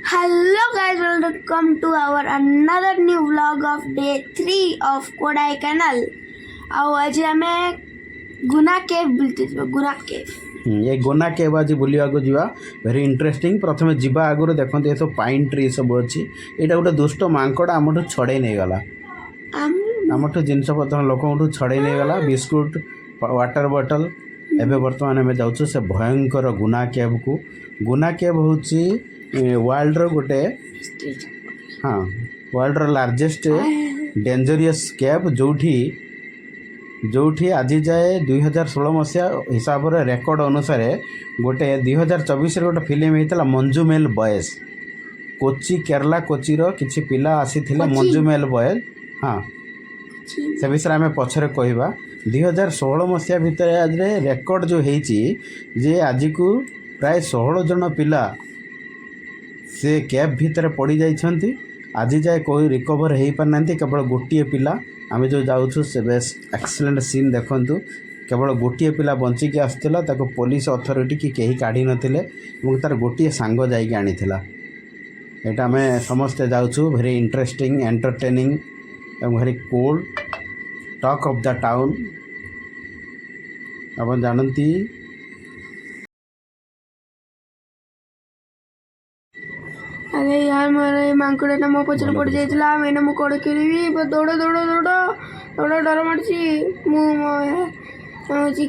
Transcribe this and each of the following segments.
Hello guys, welcome to our another new vlog of day 3 of Kodaikanal. ଆଉ ଆଜି ଆମେ ଗୁନା cave ବୁଲିତେ ଯିବା, ଗୁନା କେଭ୍। ଏ ଗୁନା କେଭ୍ ଆଜି ବୁଲିବାକୁ ଯିବା। Very interesting. ପ୍ରଥମେ ଯିବା ଆଗରୁ ଦେଖନ୍ତୁ, ଏସବୁ ପାଇନ୍ ଟ୍ରି ସବୁ ଅଛି। ଏଇଟା ଗୋଟେ ଦୁଷ୍ଟ ମାଙ୍କଡ଼ ଆମଠୁ ଛଡ଼େଇ ନେଇଗଲା। ଆମଠୁ ଜିନିଷପତ୍ର, ଲୋକଙ୍କଠୁ ଛଡ଼େଇ ନେଇଗଲା ବିସ୍କୁଟ, ୱାଟର ବଟଲ। ଏବେ ବର୍ତ୍ତମାନ ଆମେ ଯାଉଛୁ ସେ ଭୟଙ୍କର ଗୁନା କେଭ୍କୁ। ଗୁନା କେଭ୍ ହେଉଛି ୱାର୍ଲଡର ଗୋଟେ, ହଁ, ୱାର୍ଲଡର ଲାର୍ଜେଷ୍ଟ ଡେଞ୍ଜରିୟସ୍ କେଭ୍, ଯେଉଁଠି ଯେଉଁଠି ଆଜି ଯାଏ 2016 ମସିହା ହିସାବରେ ରେକର୍ଡ଼ ଅନୁସାରେ ଗୋଟେ 2024ରେ ଗୋଟେ ଫିଲ୍ମ ହେଇଥିଲା ମଞ୍ଜୁମେଲ ବଏଜ୍। କୋଚି, କେରଲା କୋଚିର କିଛି ପିଲା ଆସିଥିଲେ। କୋଚି? ମଞ୍ଜୁମେଲ ବଏଜ୍, ହଁ। ସେ ବିଷୟରେ ଆମେ ପଛରେ କହିବା। 2016 ମସିହା ଭିତରେ ଆଜିରେ ରେକର୍ଡ଼ ଯେଉଁ ହେଇଛି ଯେ ଆଜିକୁ ପ୍ରାୟ 16 ଜଣ ପିଲା ସେ କେଭ୍ ଭିତରେ ପଡ଼ିଯାଇଛନ୍ତି। ଆଜି ଯାଏ କେହି ରିକଭର ହେଇପାରିନାହାନ୍ତି, କେବଳ ଗୋଟିଏ ପିଲା। ଆମେ ଯେଉଁ ଯାଉଛୁ, ସେ ବେଶ ଏକ୍ସଲେଣ୍ଟ ସିନ୍ ଦେଖନ୍ତୁ। କେବଳ ଗୋଟିଏ ପିଲା ବଞ୍ଚିକି ଆସିଥିଲା। ତାକୁ ପୋଲିସ ଅଥରିଟି କି କେହି କାଢ଼ି ନଥିଲେ ଏବଂ ତାର ଗୋଟିଏ ସାଙ୍ଗ ଯାଇକି ଆଣିଥିଲା। ଏଇଟା ଆମେ ସମସ୍ତେ ଯାଉଛୁ। ଭେରି ଇଣ୍ଟରେଷ୍ଟିଂ, ଏଣ୍ଟରଟେନିଂ ଏବଂ very cool, talk of the town. ଆପଣ ଜାଣନ୍ତି। ଆରେ ୟାର, ମୋର ଏ ମାଙ୍କଡ଼ଟା ମୋ ପଛରେ ଭଲ। ପଡ଼ି ଯାଇଥିଲା। ଏଇନା ମୁଁ କଣ କରିବି? ଦୌଡ଼, ଦୌଡ଼, ଦୌଡ଼, ଦୌଡ଼, ଡର ମାଡ଼ୁଛି। ମୁଁ ହେଉଛି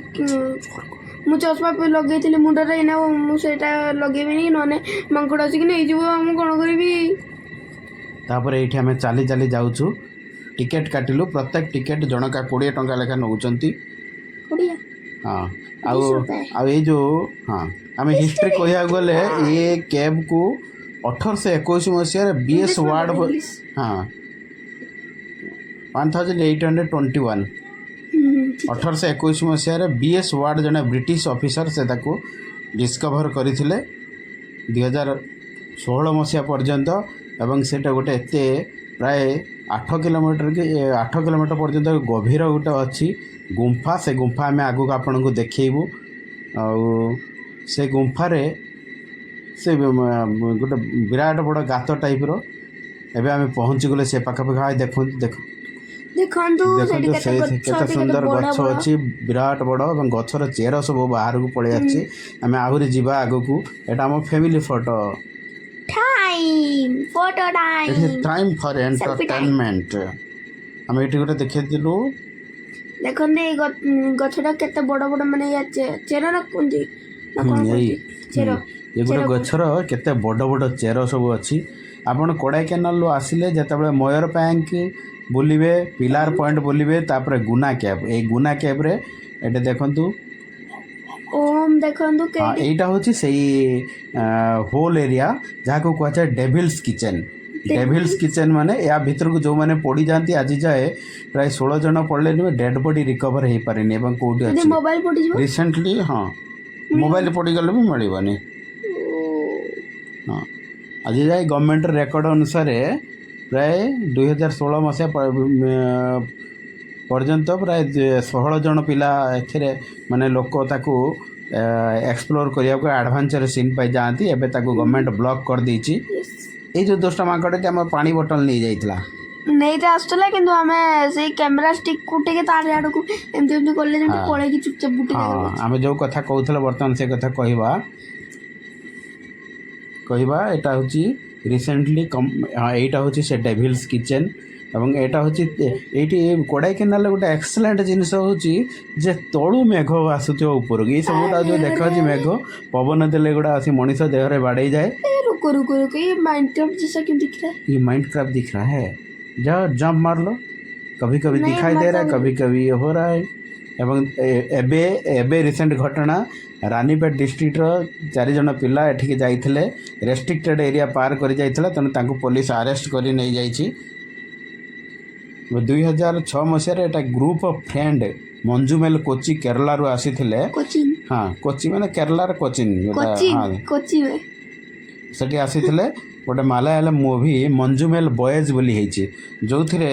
ମୁଁ ଚଷମା ଲଗେଇଥିଲି ମୁଣ୍ଡରେ, ଏଇନା ମୁଁ ସେଇଟା ଲଗେଇବିନି, ନହେଲେ ମାଙ୍କଡ଼ ଆସିକି ନେଇଯିବ। ମୁଁ କ'ଣ କରିବି? ତାପରେ ଏଇଠି ଆମେ ଚାଲି ଚାଲି ଯାଉଛୁ। ଟିକେଟ୍ କାଟିଲୁ। ପ୍ରତ୍ୟେକ ଟିକେଟ୍ ଜଣକା 20 ଟଙ୍କା ଲେଖା ନେଉଛନ୍ତି। 20? ହଁ, ଆଉ 20 ରୁପଏ। ଆଉ ଏଇ ଯେଉଁ, ହଁ, ଆମେ ହିଷ୍ଟ୍ରି କହିବାକୁ ଗଲେ ଏ କେବ୍କୁ 1821 ମସିହାରେ ବି ଏସ୍ ୱାର୍ଡ଼, ହଁ, 1821, 1821 ମସିହାରେ ବି ଏସ୍ ୱାର୍ଡ଼, ଜଣେ ବ୍ରିଟିଶ ଅଫିସର, ସେ ତାକୁ ଡିସ୍କଭର କରିଥିଲେ 2016 ମସିହା ପର୍ଯ୍ୟନ୍ତ। ଏବଂ ସେଇଟା ଗୋଟେ ଏତେ ପ୍ରାୟ 8 କିଲୋମିଟର କି 8 କିଲୋମିଟର ପର୍ଯ୍ୟନ୍ତ ଗଭୀର ଗୋଟେ ଅଛି ଗୁମ୍ଫା। ସେ ଗୁମ୍ଫା ଆମେ ଆଗକୁ ଆପଣଙ୍କୁ ଦେଖେଇବୁ। ଆଉ ସେ ଗୁମ୍ଫାରେ ସେ ଗୋଟେ ବିରାଟ ବଡ଼ ଗାତ ଟାଇପ୍ର। ଏବେ ଆମେ ପହଞ୍ଚିଗଲେ ସେ ପାଖାପାଖି। ହଁ, ଦେଖନ୍ତୁ, ଦେଖ। ଦେଖନ୍ତୁ ସେଠି ଦେଖନ୍ତୁ କେତେ ସେ ଗଛ କେତେ ଅଛି, କେତେ ସୁନ୍ଦର ବଡ଼ ଗଛ ବଡ଼ ଅଛି, ବିରାଟ ବଡ଼, ଏବଂ ଗଛର ଚେର ସବୁ ବାହାରକୁ ପଳେଇ ଆସିଛି। ଆମେ ଆହୁରି ଯିବା ଆଗକୁ। ଏଇଟା ଆମ family photo. Time, photo. ଏଠି time. Time for entertainment. ଆମେ ଏଠି ଗୋଟେ ଦେଖିଥିଲୁ। ଦେଖନ୍ତୁ, ଏଇ ଗଛଟା କେତେ ବଡ଼ ବଡ଼, ମାନେ ୟା ଚେର ନା କୁହନ୍ତି ନା କଣ ଏଇ କୁହନ୍ତି? ଚେର। ଏ ଗୋଟେ ଚେର। ଗଛର କେତେ ବଡ଼ ବଡ଼ ଚେର ସବୁ ଅଛି। ଆପଣ କୋଡ଼ାଇକେନାଲରୁ ଆସିଲେ ଯେତେବେଳେ ମୟୂର ବ୍ୟାଙ୍କ ବୁଲିବେ, ପିଲାର ପଏଣ୍ଟ ବୁଲିବେ, ତାପରେ ଗୁନା କେଭ୍। ଏଇ ଗୁନା କେଭ୍ରେ ଏଠି ଦେଖନ୍ତୁ। ଓମ୍, ଦେଖନ୍ତୁ। ହଁ। କେଇଟି ଏଇଟା ହେଉଛି ସେଇ ହୋଲ୍ ଏରିଆ, ଯାହାକୁ କୁହାଯାଏ ଡେଭିଲ୍ସ କିଚେନ୍। ଡେଭିଲ୍ସ କିଚେନ୍ ମାନେ ୟା ଭିତରକୁ ଯେଉଁମାନେ ପଡ଼ିଯାଆନ୍ତି, ଆଜି ଯାଏ ପ୍ରାୟ 16 ଜଣ ପଡ଼ିଲେନି, ଡେଡ୍ ବଡି ରିକଭର ହେଇପାରିନି ଏବଂ କେଉଁଠି ଯଦି ଅଛି। ମୋବାଇଲ ପଡ଼ିଯିବ? ରିସେଣ୍ଟଲି, ହଁ, ମୋବାଇଲ ପଡ଼ିଗଲେ ବି ମିଳିବନି। ହଁ, ଆଜି ଯାଏ ଗଭର୍ଣ୍ଣମେଣ୍ଟର ରେକର୍ଡ଼ ଅନୁସାରେ ପ୍ରାୟ 2016 ମସିହା ପର୍ଯ୍ୟନ୍ତ ପ୍ରାୟ 16 ଜଣ ପିଲା ଏଥିରେ, ମାନେ ଲୋକ ତାକୁ ଏକ୍ସପ୍ଲୋର କରିବାକୁ ଆଡ଼ଭେଞ୍ଚର ସିନ୍ ପାଇଁ ଯାଆନ୍ତି। ଏବେ ତାକୁ ଗଭର୍ଣ୍ଣମେଣ୍ଟ ବ୍ଲକ୍ କରିଦେଇଛି। ଏଇ ଯେଉଁ ଦୁଷ୍ଟ ମାଙ୍କଡ଼ଟି ଆମ ପାଣି ବୋଟଲ ନେଇଯାଇଥିଲା। ନେଇତେ ଆସୁଥିଲା, କିନ୍ତୁ ଆମେ ସେଇ କ୍ୟାମେରା ଷ୍ଟିକ୍ କୁ ଟିକେ ତାରି ଆଡ଼କୁ ଏମିତି ଏମିତି କଲେ ଯେମିତି ପଳେଇକି ଚୁପଚାପ ଗୋଟେ ଜାଗାରେ। ଆମେ ଯେଉଁ କଥା କହୁଥିଲେ, ବର୍ତ୍ତମାନ ସେ କଥା କହିବା କହିବା ଏଇଟା ହେଉଛି ରିସେଣ୍ଟଲି, ହଁ, ଏଇଟା ହେଉଛି ସେ ଡେଭିଲ୍ସ କିଚେନ୍। ଏବଂ ଏଇଟା ହେଉଛି ଏଇଠି କୋଡ଼ାଇକେନାଲରେ ଗୋଟେ ଏକ୍ସଲେଣ୍ଟ ଜିନିଷ ହେଉଛି ଯେ ତଳୁ ମେଘ ଆସୁଥିବ ଉପରକୁ। ଏଇ ସବୁଟା ଯେଉଁ ଦେଖାଯାଉଛି ମେଘ, ପବନ ଦେଲେ ଏଗୁଡ଼ା ଆସି ମଣିଷ ଦେହରେ ବାଡ଼େଇ ଯାଏ। ए, रुको, रुको, रुको, ये माइनक्राफ्ट जैसा क्यों दिख रहा है? ये माइनक्राफ्ट दिख रहा है। जाओ, जंप मार लो। कभी कभी नहीं, दिखाई दे रहा है, मतलब कभी कभी ये हो रहा है। ଏବଂ ଏବେ ଏବେ ରିସେଣ୍ଟ ଘଟଣା, ରାନୀପେଟ ଡିଷ୍ଟ୍ରିକ୍ଟର ଚାରି ଜଣ ପିଲା ଏଠିକି ଯାଇଥିଲେ, ରେଷ୍ଟ୍ରିକ୍ଟେଡ଼ ଏରିଆ ପାର କରି ଯାଇଥିଲା, ତେଣୁ ତାଙ୍କୁ ପୋଲିସ ଆରେଷ୍ଟ କରି ନେଇଯାଇଛି। 2006 ମସିହାରେ ଏଇଟା ଗ୍ରୁପ୍ ଅଫ୍ ଫ୍ରେଣ୍ଡ ମଞ୍ଜୁମେଲ କୋଚି, କେରଳାରୁ ଆସିଥିଲେ। କୋଚିଂ? ହଁ, କୋଚି ମାନେ କେରଳାର କୋଚିନ୍ ଯୋଉଟା। କୋଚିଂ। ହଁ। କୋଚିଂ। ସେଠି ଆସିଥିଲେ। ଗୋଟେ ମାଲାୟାଲମ ମୁଭି ମଞ୍ଜୁମେଲ ବଏଜ୍ ବୋଲି ହେଇଛି, ଯେଉଁଥିରେ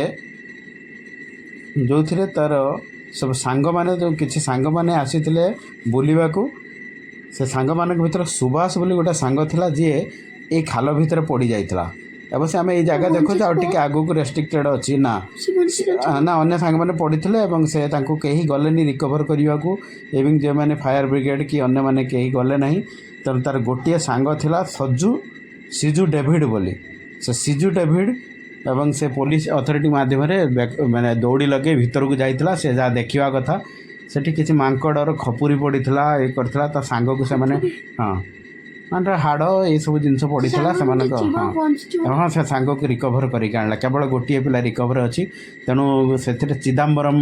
ଯେଉଁଥିରେ ତାର ସବୁ ସାଙ୍ଗମାନେ, ଯେଉଁ କିଛି ସାଙ୍ଗମାନେ ଆସିଥିଲେ ବୁଲିବାକୁ, ସେ ସାଙ୍ଗମାନଙ୍କ ଭିତରେ ସୁଭାଷ ବୋଲି ଗୋଟେ ସାଙ୍ଗ ଥିଲା, ଯିଏ ଏଇ ଖାଲ ଭିତରେ ପଡ଼ିଯାଇଥିଲା। ଅବଶ୍ୟ ଆମେ ଏଇ ଜାଗା ଦେଖୁଛୁ, ଆଉ ଟିକେ ଆଗକୁ ରେଷ୍ଟ୍ରିକ୍ଟେଡ଼ ଅଛି ନା। ସେ ବଞ୍ଚିଲା? ନା, ଅନ୍ୟ ସାଙ୍ଗମାନେ ପଡ଼ିଥିଲେ ଏବଂ ସେ ତାଙ୍କୁ କେହି ଗଲେନି ରିକଭର କରିବାକୁ ଏବଂ ଯେଉଁମାନେ ଫାୟାର ବ୍ରିଗେଡ଼ କି ଅନ୍ୟମାନେ କେହି ଗଲେ ନାହିଁ। ତେଣୁ ତାର ଗୋଟିଏ ସାଙ୍ଗ ଥିଲା ସଜୁ ସିଜୁ ଡେଭିଡ଼ ବୋଲି। ସେ ସିଜୁ ଡେଭିଡ଼ ଏବଂ ସେ ପୋଲିସ ଅଥରିଟି ମାଧ୍ୟମରେ ମାନେ ଦୌଡ଼ି ଲଗେଇ ଭିତରକୁ ଯାଇଥିଲା। ସେ ଯାହା ଦେଖିବା କଥା, ସେଠି କିଛି ମାଙ୍କଡ଼ର ଖପୁରି ପଡ଼ିଥିଲା, ଇଏ କରିଥିଲା। ତା ସାଙ୍ଗକୁ ସେମାନେ, ହଁ, ମାନେ ହାଡ଼ ଏଇସବୁ ଜିନିଷ ପଡ଼ିଥିଲା। ସାଙ୍ଗ ସେମାନଙ୍କ ଯିବ, ହଁ। ବଞ୍ଚିଯିବ? ହଁ, ସେ ସାଙ୍ଗକୁ ରିକଭର କରିକି ଆଣିଲା। କେବଳ ଗୋଟିଏ ପିଲା ରିକଭର ଅଛି। ତେଣୁ ସେଥିରେ ଚିଦାମ୍ବରମ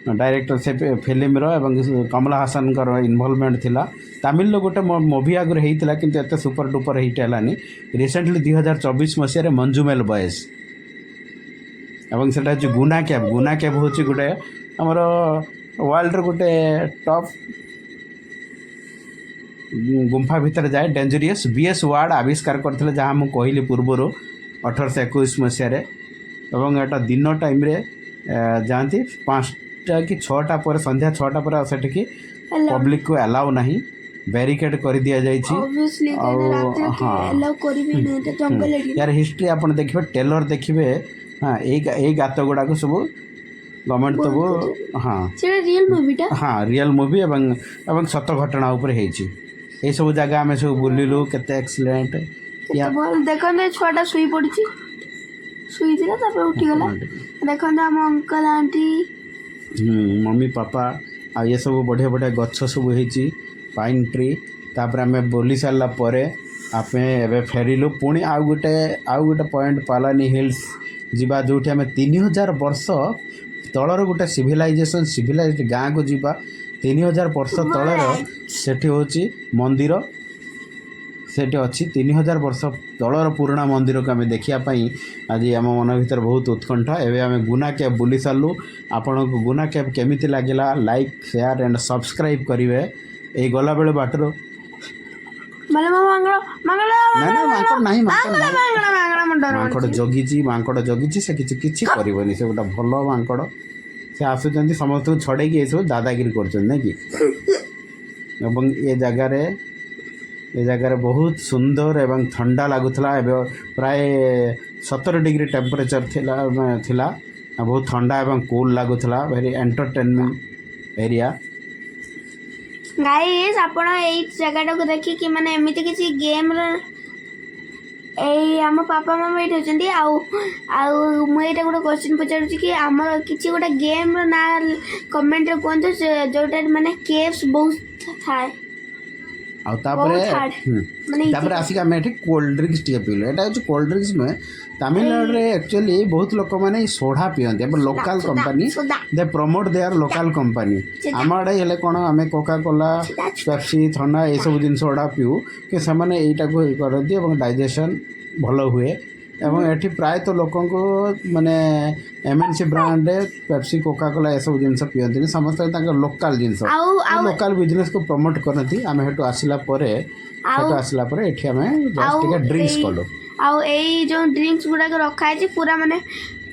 ଡାଇରେକ୍ଟର ସେ ଫିଲ୍ମର ଏବଂ କମଲା ହାସନଙ୍କର ଇନଭଲଭମେଣ୍ଟ ଥିଲା। ତାମିଲର ଗୋଟେ ମୁଭି ଆଗରୁ ହେଇଥିଲା, କିନ୍ତୁ ଏତେ ସୁପର ଡୁପର ହିଟ୍ ହେଲାନି। ରିସେଣ୍ଟଲି 2024 ମସିହାରେ ମଞ୍ଜୁମେଲ ବଏଜ୍ ଏବଂ ସେଟା ହେଉଛି ଗୁନା କ୍ୟାବ୍। ଗୁନା କ୍ୟାବ୍ ହେଉଛି ଗୋଟେ ଆମର ୱାର୍ଲଡର ଗୋଟେ ଟପ୍ ଗୁମ୍ଫା ଭିତରେ ଯାଏ, ଡେଞ୍ଜରିୟସ୍। ବି.ଏସ୍. ୱାର୍ଡ଼ ଆବିଷ୍କାର କରିଥିଲେ, ଯାହା ମୁଁ କହିଲି ପୂର୍ବରୁ, 1821 ମସିହାରେ। ଏବଂ ଏଇଟା ଦିନ ଟାଇମ୍ରେ ଯାଆନ୍ତି 5ଟା କି 6ଟା ପରେ, ସନ୍ଧ୍ୟା 6ଟା ପରେ। ଆଉ ସେଠିକି Allow। ପବ୍ଲିକକୁ ଆଲାଉ ନାହିଁ, ବ୍ୟାରିକେଡ଼ କରିଦିଆଯାଇଛି। ଅବଭିୟସଲି, ଆଉ ରାତିରେ ଆଲାଉ କରିବେ ନାହିଁ, ଏଟା ଜଙ୍ଗଲ ଏରିଆ। ୟାର ହିଷ୍ଟ୍ରି ଆପଣ ଦେଖିବେ, ଟ୍ରେଲର ଦେଖିବେ। ହଁ, ଏଇ ଗାତ ଗୁଡ଼ାକ ସବୁ ଗଭର୍ଣ୍ଣମେଣ୍ଟ ସବୁ, ହଁ। ସେଟା ରିଅଲ ମୁଭିଟା? ହଁ, ରିଅଲ୍ ମୁଭି ଏବଂ ସତ ଘଟଣା ଉପରେ ହେଇଛି। ଏଇସବୁ ଜାଗା ଆମେ ସବୁ ବୁଲିଲୁ, କେତେ ଏକ୍ସଲେଣ୍ଟ। କେତେ ଭଲ। ଦେଖନ୍ତୁ, ଏ ଛୁଆଟା ଶୋଇ ପଡ଼ିଛି, ଶୋଇଥିଲା, ତାପରେ ଉଠିଗଲା। ଦେଖନ୍ତୁ, ଆମ ଅଙ୍କଲ, ଆଣ୍ଟି। ମମି, ପାପା ଆଉ ଏସବୁ ବଢ଼ିଆ ବଢ଼ିଆ ଗଛ ସବୁ ହେଇଛି, ପାଇନ୍ ଟ୍ରି। ତାପରେ ଆମେ ବୁଲି ସାରିଲା ପରେ ଆମେ ଏବେ ଫେରିଲୁ। ପୁଣି ଆଉ ଗୋଟେ ପଏଣ୍ଟ ପାଲାନି ହିଲ୍ସ ଯିବା, ଯେଉଁଠି ଆମେ 3000 ବର୍ଷ ତଳର ଗୋଟେ ସିଭିଲାଇଜେସନ୍, ସିଭିଲାଇଜ୍ ଗାଁକୁ ଯିବା। 3000 ବର୍ଷ ତଳର ସେଠି ହେଉଛି ମନ୍ଦିର। ସେଠି ଅଛି 3000 ବର୍ଷ ତଳର ପୁରୁଣା ମନ୍ଦିରକୁ ଆମେ ଦେଖିବା ପାଇଁ ଆଜି ଆମ ମନ ଭିତରେ ବହୁତ ଉତ୍କଣ୍ଠା। ଏବେ ଆମେ ଗୁନା କ୍ୟାବ୍ ବୁଲି ସାରିଲୁ। ଆପଣଙ୍କୁ ଗୁନା କ୍ୟାବ୍ କେମିତି ଲାଗିଲା, ଲାଇକ୍, ସେୟାର ଆଣ୍ଡ ସବସ୍କ୍ରାଇବ୍ କରିବେ। ଏଇ ଗଲାବେଳେ ବାଟରୁ ମାନେ ମୋ ମାଙ୍କଡ଼, ମାଙ୍କଡ଼। ନା ନା, ମାଙ୍କଡ଼ ନାହିଁ, ମାଙ୍କଡ଼ ନାହିଁ। ମାଙ୍କଡ଼, ମାଙ୍କଡ଼, ମୁଁ ଡର। ମାଙ୍କଡ଼ ଜଗିଛି, ମାଙ୍କଡ଼ ଜଗିଛି। ସେ କିଛି କିଛି କରିବନି। ସେ ଗୋଟେ ଭଲ ମାଙ୍କଡ଼। ସେ ଆସୁଛନ୍ତି, ସମସ୍ତଙ୍କୁ ଛଡ଼େଇକି ଏସବୁ ଦାଦାଗିରି କରୁଛନ୍ତି, ନାଇଁ କି? ଏବଂ ଏ ଜାଗାରେ ବହୁତ ସୁନ୍ଦର ଏବଂ ଥଣ୍ଡା ଲାଗୁଥିଲା। ଏବେ ପ୍ରାୟ 17 ଡିଗ୍ରୀ ଟେମ୍ପରେଚର୍ ଥିଲା। ଆଉ ବହୁତ ଥଣ୍ଡା ଏବଂ କୁଲ୍ ଲାଗୁଥିଲା। Very entertainment area. ଗାଇସ୍, ଆପଣ ଏଇ ଜାଗାଟାକୁ ଦେଖିକି ମାନେ ଏମିତି କିଛି ଗେମ୍ର, ଏଇ ଆମ ପାପା ମାମା ଏଇଠି ଅଛନ୍ତି। ଆଉ ମୁଁ ଏଇଟା ଗୋଟେ କ୍ୱେଶ୍ଚିନ୍ ପଚାରୁଛି କି ଆମର କିଛି ଗୋଟେ ଗେମ୍ର ନାଁ କମେଣ୍ଟରେ କୁହନ୍ତୁ, ଯୋଉଟା ମାନେ କେଭ୍ସ ବହୁତ ଥାଏ। ଆଉ ତାପରେ ବହୁତ hard। ମାନେ ତାପରେ ଆସିକି ଆମେ ଏଠି କୋଲ୍ଡ ଡ୍ରିଙ୍କସ୍ ଟିକେ ପିଇଲୁ। ଏଇଟା ହେଉଛି କୋଲ୍ଡ ଡ୍ରିଙ୍କସ୍ ନୁହେଁ, ତାମିଲନାଡ଼ୁରେ ଆକ୍ଚୁଆଲି ବହୁତ ଲୋକମାନେ ଏଇ ସୋଢ଼ା ପିଅନ୍ତି ଏବଂ local soda, company. Soda. They promote their local company. ଆମ ଆଡ଼େ ହେଲେ କ'ଣ, ଆମେ କୋକା କୋଲା, ପେପ୍ସି, ଥଣ୍ଡା ଏସବୁ ଜିନିଷ ଗୁଡ଼ା ପିଉ କି ସେମାନେ ଏଇଟାକୁ ଇଏ କରନ୍ତି ଏବଂ ଡାଇଜେସନ୍ ଭଲ ହୁଏ। ଏବଂ ଏଠି ପ୍ରାୟତଃ ଲୋକଙ୍କୁ ମାନେ ଏମ୍ଏନ୍ସି ବ୍ରାଣ୍ଡ, ପେପ୍ସି, କୋକା କୋଲା ଏସବୁ ଜିନିଷ ପିଅନ୍ତିନି। ସମସ୍ତେ ତାଙ୍କ ଲୋକାଲ୍ ଜିନିଷ, ଆଉ ଆଉ ଲୋକାଲ୍ ବିଜନେସ୍କୁ ପ୍ରମୋଟ୍ କରନ୍ତି। ଆମେ ସେଠୁ ଆସିଲା ପରେ ଏଠି ଆମେ ଜଷ୍ଟ ଆଉ ଟିକେ ଡ୍ରିଙ୍କସ୍ କଲୁ। ଆଉ ଏଇ ଯୋଉ ଡ୍ରିଙ୍କସ୍ ଗୁଡାକ ରଖା ହେଇଛି, ପୁରା ମାନେ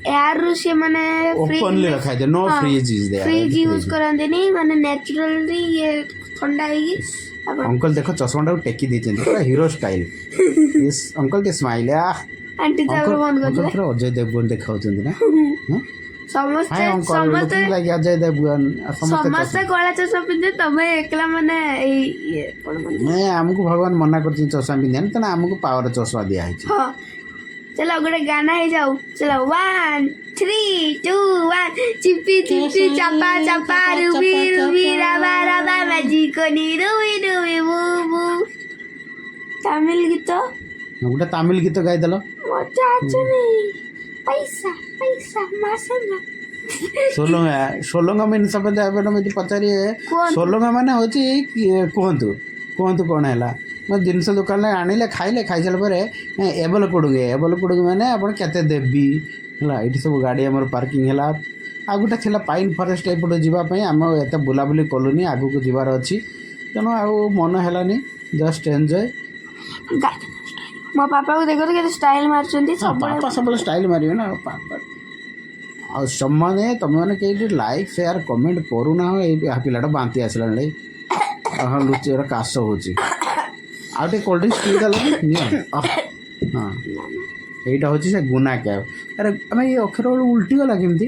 ଏୟାରରୁ ସେ ମାନେ ଓପନଲି ରଖା ହେଇଛି, no fridge is there. Fridge use କରନ୍ତିନି, ମାନେ ନ୍ୟାଚୁରାଲି ଇଏ ଥଣ୍ଡା ହେଇକି ଆପଣ ଅଙ୍କଲ ଦେଖ, ଚଷମାଟାକୁ ଟେକି ଦେଇଛନ୍ତି, ପୁରା ହିରୋ ଷ୍ଟାଇଲ୍। ଅଙ୍କଲ ଟିକେ ସ୍ମାଇଲ୍। ଆଣ୍ଟି ତାପରେ ଅଙ୍କଲ ବନ୍ଦ ଅଙ୍କଲ କରିଦେଲେ। ପୁରା ଅଜୟ ଦେବଗନ ଦେଖାଉଛନ୍ତି ନା, ହଁ? ସମସ୍ତେ ହାଇ ଅଙ୍କଲ। ସମସ୍ତେ ଲାଇକ୍ ଅଜୟ ଦେବଗନ ସମସ୍ତେ। ସମସ୍ତେ କଳା ଚଷମା ପିନ୍ଧେ, ତମେ ଏକଲା ମାନେ ଏଇ ଇଏ କଣ ମାନେ ଆମକୁ ଭଗବାନ ମନା କରିଛନ୍ତି ଚଷମା ପିନ୍ଧିବାନି, ତେଣୁ ଆମକୁ ପାୱାର ଚଷମା ଦିଆହେଇଛି। ହଁ, चलो ଗୋଟେ ଗାନା ହେଇଯାଉ। चलो, 1, 3, 2, 1। ଚିପି ଚିପି ଚାପା ଚାପା, ରୁବି ରୁବି ରାବା ରାବା, ମ୍ୟାଜିକନି ରୁବି ରୁବି ବୁ ବୁ। ତାମିଲ ଗୀତ। ଗୋଟେ ତାମିଲ ଗୀତ ଗାଇଦେଲ। ମଜା ଆସୁନି। ପଇସା ପଇସା ମାସଙ୍ଗା। ସୋଲଙ୍ଗା, ସୋଲଙ୍ଗା ମିନ୍ସ ଆପଣ ଯଦି ପଚାରିବେ, କୁହନ୍ତୁ। ସୋଲଙ୍ଗା ମାନେ ହେଉଛି କୁହନ୍ତୁ, କୁହନ୍ତୁ କ'ଣ ହେଲା। ମୋ ଜିନିଷ ଦୋକାନରେ ଆଣିଲେ, ଖାଇଲେ, ଖାଇସାରିଲା ପରେ ଏବଲ କୁଡ଼ୁଙ୍ଗେ, ଏବଲ କୁଡ଼ୁଙ୍ଗେ ମାନେ ଆପଣ କେତେ ଦେବି ହେଲା। ଏଇଠି ସବୁ ଗାଡ଼ି ଆମର ପାର୍କିଂ ହେଲା। ଆଉ ଗୋଟେ ଥିଲା ପାଇନ୍ ଫରେଷ୍ଟ ଏପଟେ ଯିବା ପାଇଁ। ଆମେ ଏତେ ବୁଲାବୁଲି କଲୁନି, ଆଗକୁ ଯିବାର ଅଛି, ତେଣୁ ଆଉ ମନ ହେଲାନି। Just enjoy. ମୋ ବାପାକୁ ଦେଖନ୍ତୁ, କେତେ ଷ୍ଟାଇଲ ମାରୁଛନ୍ତି ସବୁବେଳେ। ପାପା ସବୁବେଳେ ଷ୍ଟାଇଲ୍ ମାରିବେ ନା ପାପା। ଆଉ ସେମାନେ, ତୁମେମାନେ କେହି ଲାଇକ୍, ସେୟାର, କମେଣ୍ଟ କରୁନାହ। ଏଇ ପିଲାଟା ବାନ୍ତି ଆସିଲାଣି। ହଁ, ଲୁଚି କାଶ ହେଉଛି। ଆଉ ଟିକେ କୋଲ୍ଡ ଡ୍ରିଙ୍କସ୍ ପିଇଦେଲନି, ନିଅ। ହଁ, ଏଇଟା ହେଉଛି ସେ ଗୁନା କ୍ୟାବ୍। ଆରେ, ଆମେ ଏଇ ଅକ୍ଷର ବେଳୁ ଉଲ୍ଟି ଗଲା କେମିତି?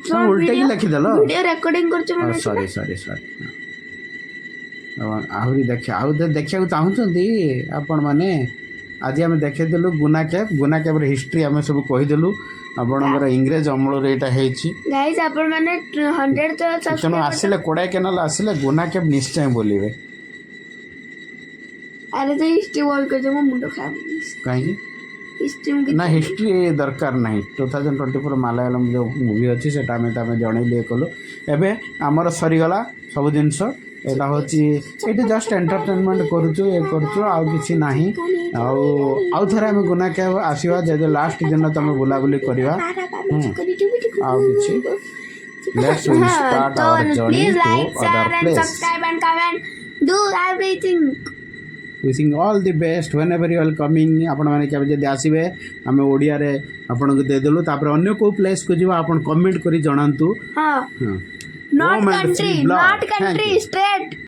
ତମେ ଉଲ୍ଟେଇକି ଲେଖିଦେଲ। ଭିଡ଼ିଓ ରେକର୍ଡିଂ କରୁଛ ମାନେ। ସରି ସରି ସରି। ଏବଂ ଆହୁରି ଦେଖ, ଆଉ ଯଦି ଦେଖିବାକୁ ଚାହୁଁଛନ୍ତି ଆପଣମାନେ, ଆଜି ଆମେ ଦେଖେଇଦେଲୁ ଗୁନା କ୍ୟାବ୍। ଗୁନା କ୍ୟାବ୍ର ହିଷ୍ଟ୍ରି ଆମେ ସବୁ କହିଦେଲୁ ଆପଣଙ୍କର। ଇଂରେଜ ଅମଳରେ ଏଇଟା ହେଇଛି। ଗାଇସ୍, ଆପଣମାନେ 100 ତ ତେଣୁ ସବସ୍କ୍ରାଇବର ଆସିଲେ, କୋଡ଼ାଇ କେନାଲ ଆସିଲେ ଗୁନା କ୍ୟାବ୍ ନିଶ୍ଚୟ ବୁଲିବେ। ଆରେ, ତ ହିଷ୍ଟ୍ରି ବନ୍ଦ କରିଦିଅ, ମୋ ମୁଣ୍ଡ ଖରାପ ହେଇଯାଇଛି। କାହିଁକି? ହିଷ୍ଟ୍ରି ମୁଁ ନା, ହିଷ୍ଟ୍ରି ଦରକାର ନାହିଁ। 2024 ମାଲାୟାଲମ ଯେଉଁ ମୁଭି ଅଛି, ସେଇଟା ଆମେ ତ ଆମେ ଜଣେଇଲୁ, ଇଏ କଲୁ। ଏବେ ଆମର ସରିଗଲା ସବୁ ଜିନିଷ। ଏଇଟା ହେଉଛି, ଏଇଠି ଜଷ୍ଟ ଏଣ୍ଟରଟେନମେଣ୍ଟ କରୁଛୁ, ଇଏ କରୁଛୁ, ଆଉ କିଛି ନାହିଁ। ଆଉ ଆଉ ଥରେ ଆମେ ଗୁନା କ୍ୟାବ୍ ଆସିବା, ଯଦି ଲାଷ୍ଟ ଦିନ ତୁମେ ବୁଲାବୁଲି କରିବା। ଆଉ କିଛି? Let's we start our journey please to like, other share and place. Subscribe and comment, do everything. Wishing all the best whenever you are coming. ଆପଣମାନେ କେବେ ଯଦି ଆସିବେ, ଆମେ ଓଡ଼ିଆରେ ଆପଣଙ୍କୁ ଦେଇଦେଲୁ। ତାପରେ ଅନ୍ୟ କେଉଁ ପ୍ଲେସ୍କୁ ଯିବା, ଆପଣ କମେଣ୍ଟ କରି ଜଣାନ୍ତୁ। ହଁ। ହଁ। Not Home and country, free blog. Not Thank country, you. State.